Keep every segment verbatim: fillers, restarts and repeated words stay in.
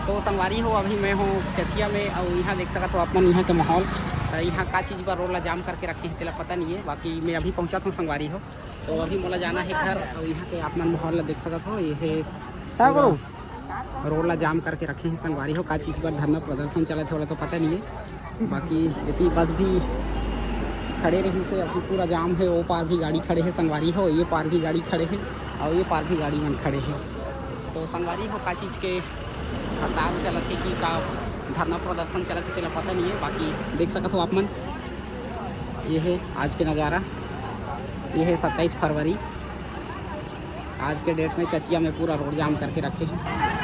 तो संगवारी हो, अभी मैं हूँ चचिया में, अउ इहाँ देख सकत हो आप मन इहाँ के माहौल। त इहाँ का चीज बर रोड ला जाम करके रखे हे, तेला पता नहीं है, बाकी मैं अभी पहुँचत हूँ संगवारी हो। तो अभी मोला जाना है घर, अउ इहाँ के आप मन माहौल ला देख सकत हो, ये है का करो? रोड ला जाम करके रखे हे संगवारी हो। का चीज बर धरना प्रदर्शन चलत हे, ओला तो पता नहीं है, बाकी एती बस भी खड़े रहिस हे, अभी पूरा जाम है। वो पार भी गाड़ी खड़े है संगवारी हो, ये पार भी गाड़ी खड़े है, और ये पार भी गाड़ी मन खड़े है। तो संगवारी हो, का चीज के हड़ताल चलत है कि का धरना प्रदर्शन चलत है, तेला पता नहीं है। बाकी देख सकत हो आप मन, ये है आज के नज़ारा, ये है सत्ताईस फरवरी। आज के डेट में चचिया में पूरा रोड जाम करके रखे हैं।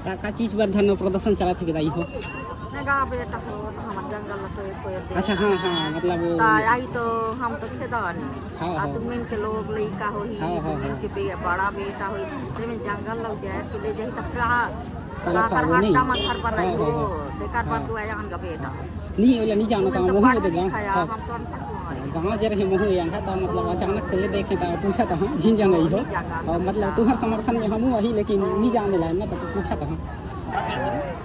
का, का चीज बर धरना प्रदर्शन चलत हे के दाई हो? ना गा बेटा हो, तो हमर जंगल ल तो कोई दे। अच्छा, हाँ, हाँ, मतलब वो तो आई तो हम तो खेदान। हाँ, आ हाँ। तुम इनके लोग लइका होही, हाँ, हाँ, तुम हाँ। इनके बे-, बड़ा बेटा होही, तेमे जंगल लग जाए तो ले जाही तब का? गलत काकर बात, वो नहीं। हट्टा मत घर बनाई हाँ, हो, हाँ, हाँ। बेकार हाँ। बात तू आया का बेटा। नहीं, ओला नहीं जाना था, तुम तो महू पानी दे नहीं गाँव। खाया, हाँ। हम तो अनपढ़ हो। गाँव जे रहे महू यहाँ था, मतलब अचानक से ले देखे था, पूछा था, हाँ, झिन जंगई हो। नहीं जाना। और मतलब तुम्हार समर्थन में हमू वही, लेकिन नहीं जाने लायक ना, तो पूछा था, हाँ।